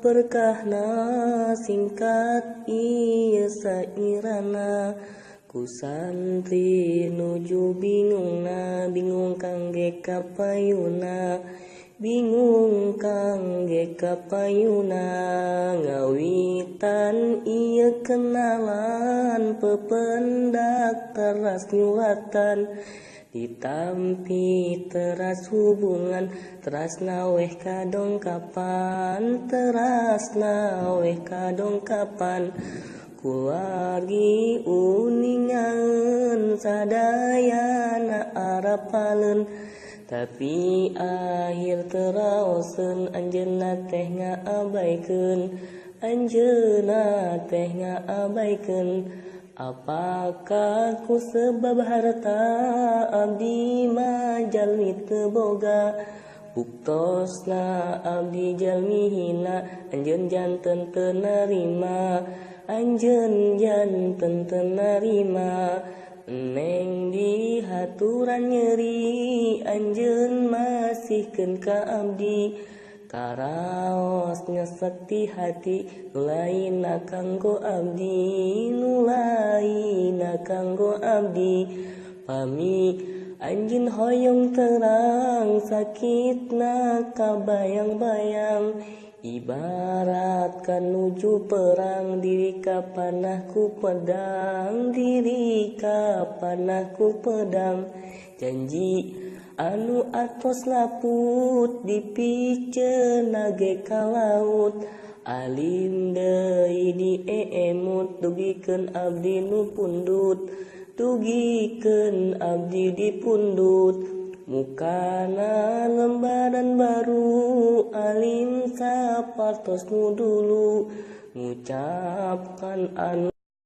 berkahna singkat ieu sairana ku santri nuju bingungna bingung kangge kapayuna bingung kangge kapayuna ngawitan ieu kenalan pependak teras nyuratan ditampi teras hubungan teras naweh kadongkapan teras naweh kadongkapan kuwargi uningan sadayana arapaleun tapi akhir teraoseun anjeunna teh ngaabaikeun anjeunna teh ngaabaikeun. Apakah ku sebab harta abdi mah jalmi teu boga buktosna abdi jalmi hina anjeun janten teu narima anjeun janten teu narima neng dihaturan nyeri anjeun masihkeun ka abdi karaos nyesek ti hati nu lainna kanggo abdi nu lainna kanggo abdi pami anjeun hoyong terang sakitna kabayang-bayang ibaratkan nuju perang diri kapanah ku pedang diri kapanah ku pedang janji anu atos laput dipiceuna ge ka laut alim deui diemut dugikeun abdi nu pundut dugikeun abdi dipundut mukana lembaran baru alim sapartos nu dulu ngucapkan anu